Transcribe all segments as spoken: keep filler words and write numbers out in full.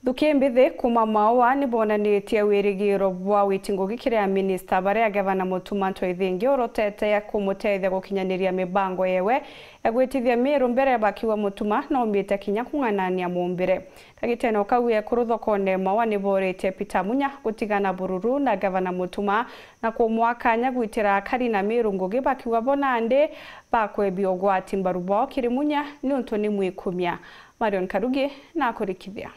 Nthuki mbithi kuuma Maua ni bonanitie wirigiro bwa witi ngugi kiri a minista baria gavana Mutuma M'Ethingia urotete kumutethia gukinyaniria mibango yewe ya gwitithia Miru mbere, bakiuga Mutuma naumite kinya kung'anania mumbire. Kagitene o kau, ekuru thokone Maua ni boritie Peter Munya gutigana bururu na gavana Mutuma na kumwaa kanya gwitira akari na Miru ngugi, bakiuga bo nandi bakwebia ugwati mbaru bwao kiri Munya niuntu ni mwikumia. Marion Karugi nakurikithia.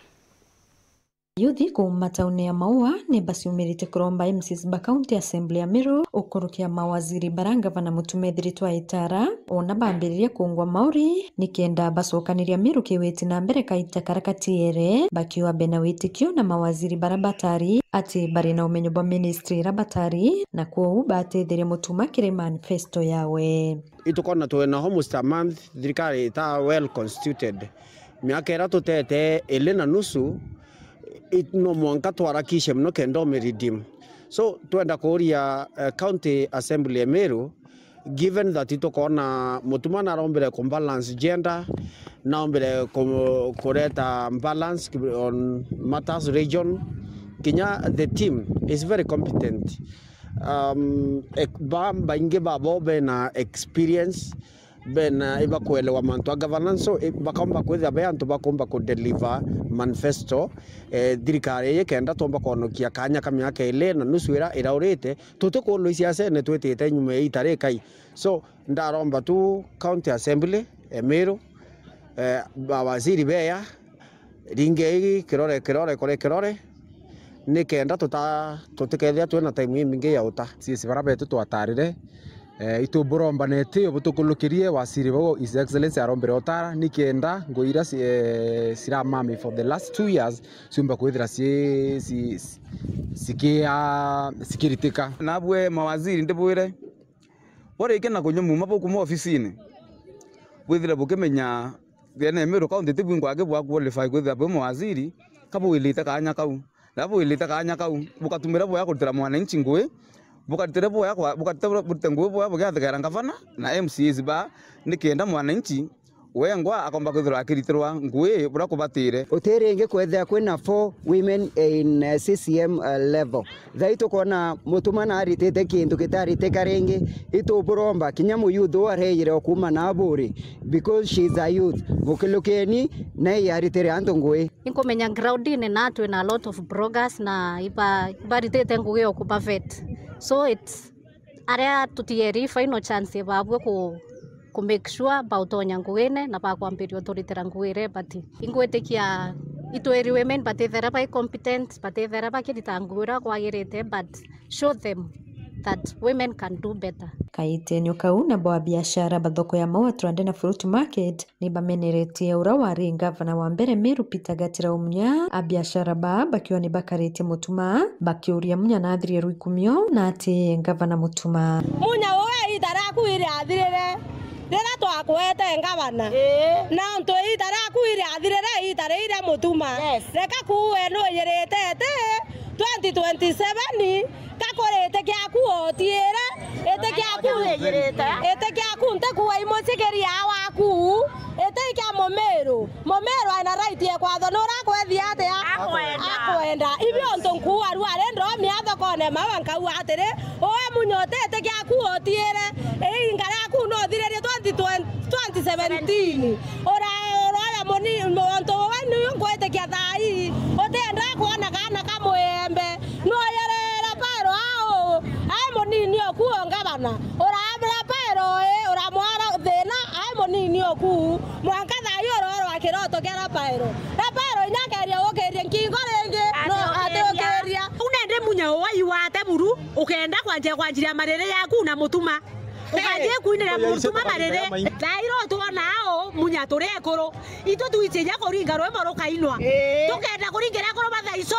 Yuthi kuuma tauni ya Maua ni baciumirite kuromba M C As ba County Assembly ya Miru ukurukia mawaziri bara ngavana Mutuma ethiritwe aitara, ona bambiririe kungwa mauri nikenda bacokaniria Miru kiwiti na mbere kaita karia katiere, bakiuga bena witikio na mawaziri bara batari ati bari na umenyo bwa ministry ira batari, na kwou batetheria Mutuma kiri manifesto yawe. Itukona twina almost a month thirikari ita well constituted. Miaka ira tutete ili na nusu, i-, no mwanka twarakishe mono kenda umiredeem. So, twenda kuuria, eh, County Assembly ya Miru, given that itukona Mutuma narombire ku balance gender, naombire ku-, kureta balance on matters region, kinya the team is very competent. Um, ek-, ba-, baingi babo bena experience, bena ibakuelewa mantu a governance, so, i-, bakaumba kwithira be antu bakumba ku deliver manifesto, eh, thirikari ii kenda twomba kwonokia kanya ka miaka ili na nusu ira iraurite, tutikulwa isiasene twitite nyuma ya ita rikai. So, ndaromba tu County Assembly, Emiru, eh, mawaziri beya, ringei kirore, kirore, kore kirore, nikenda tuta-, tutikethia twina time imingi ya uta. Sisi bara betu twatarire, eh, ituburomba na itio butukulukirie waziri bau His Excellency arombire utara, nikenda ngui ira ci-, eh, ciramami for the last two years ciumba kwithira ci-, ci-, cikia-, cikiritika. Nabwe mawaziri ndibwire, borikia na kunyua muuma bukuma ofisini, bwithire bukimenya thina ya Meru County tibwingwa aki bwa qualify kwithira bwi mawaziri, ka bwilite kanya kau. Na bwilite kanya kau, bukatumira bwega kurutira mwananchi ngui, bukarutire bwega kwa, bukarutire burute ngui bwega bugiathegera ngavana na M C As ba, nikenda mwananchi wengwa akomba kwithirwa akiritirwa ngui buria kubatire. Uti ringi kwethira kwina four women in, eh, C C M, eh, level. Thai tukona Mutuma naritite kintu kitaritika ringi, ituburomba kinya muyuthi uu areire o kuuma na Aburi, because she is a youth. Mukilukeni, nae yaritire antu ngui. Inkumenya groundine na twina a lot of bloggers na iba-, ibaritite ngugi o kuba vet. So it's aria tutieri final chance babue ku, ku make sure bautonya ngugine na bakwambiria uturitira ngugi iria ibati. Ingwitikia itwiri women batithera bai competent, batithera bakirita ngugi uria kwagirite, but show them that women can do better. Kaitenio kau nabo abiashara ba thoko ya Maua Trande na Fruit Market ni bameneretie uria wari ngavana wa mbere Meru Peter Gatira Munya, abiashara ba bakiuga ni bakaritie Mutuma, bakiuria Munya na athirie rwikumio na ati ngavana Mutuma. Munya, we iita riaku iriathirire riria twakwete ngavana. Ii. Na ntu iita riaku iriathirire iita riria Mutuma. Yes. Reka kuue nuyirite iti twenty twenty-seven, ka kuri iti kiaku otiire, iti kiaku, iti kiaku ntikua imucikiria waku, iti kia Mumiru. Mumiru ena right ya kwatho nuria akwethia atia? Akwenda. Akwenda. Ibi untu nkuuga rua ri ndomia thokone Maua nkauga atiri, uwe Munya uti iti kiaku otiire, iringa riaku nuthiririe twenty twenty, twenty seventeen. Ura-, uraya muni-, untu uwe niu nkwitikia thaa ii, utienda kwona kaana ka muembe. Nuyerera Pairo au, ai munini oku o ngavana. Uramira Pairo ii, uramwara thina, ai munini oku. Mwanka thaa ii urorwa kiroto kia Rapaero. Rapaero inya akeria gukiria nkingo ringi, no atiukiria. Uu nende Munya uwa iwate buru, ukenda kwanjia kwanjiria mariri yaku na Mutuma. Ukanjia kwinira Mutuma mariri. Thaa ii twona au, Munya turi ekuru. Itu twichiria kuringa rwimbo rukainwa. Ii. Tukenda kuringira ekuru ba thaa icio.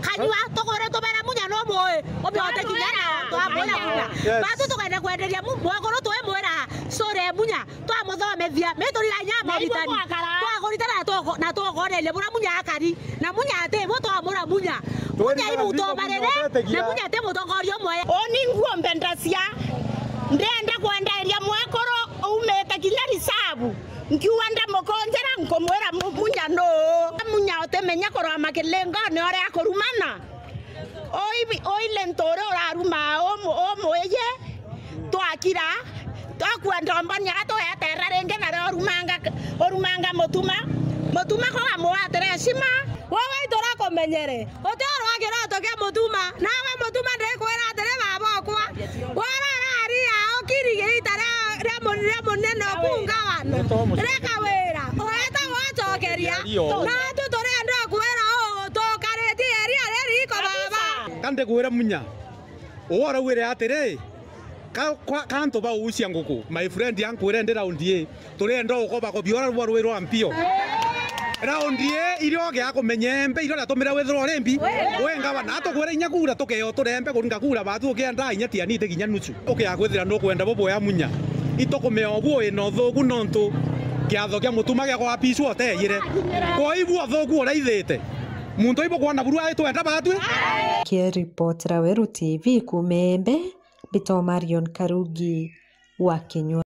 Kanyua, tukore tubera Munya no mui. Umiote kinya na twamwira Munya. Yes. Batu tukenda kwenderia mu-, mwekuru twimwira, sore Munya. Twamuthomethia, mituri ya nyama. Na ibo ritani. Twakara. Twakũrita na twako-, na twakoneria bura Munya akari. Na Munya ati bo twamura Munya. Munya ibu tobarere, na Munya ati mutongoria umwe. Uni nguo mbendacia. Ndenda kwenderia mwekuru umite kinya risabu. Nkiuga ndamukunjira nkumwira Mu-, Munya nuu. Munya utimenya kurwa Makilingone uria akurumana. Ui, ui Linturi urarumaa umu-, umuiji, twakira, twakua ndombani aga tugeterera ringi, nario urumanga, urumanga Mutuma. Mutuma kuga muwatire heshima. We waitu urakumenyere, uti urwa kiroto kia Mutuma, nawe Mutuma ndikwira atiri, baba okwa, we urararia ukiri giita ria, ria mu-, ria munene uku ngavana, reka wira, ureta gwacokeria, natu turienda kwira uu tukaritie eria riri riko, baba. Ka ndikwire Munya, uwe uraugire atiri, ka, ka, ka antu baucia nguku, my friend, ankwire ndi round ii, turienda ukoba kobia uria rwa rwi rwa mpio. Round ii, irio gia kumenya embe, irio riatumire withirwa uri mbi, we ngavana, atukwire inya kura tukeo turembe kuringa kura, batu ukienda inya tianite kinya nusu. Ukia kwithira nukwenda bubwea Munya, itukumea ubu wina uthuku nontu kiatho kia Mutuma gia kwa Apishu uteyire. Kwa ibu uthuku uraithite. Muntu ibu kwona buru aitwenda batwi. Kiripotera Weru T V kuuma Embe, mbitwa Marion Karugi wa Kinyua.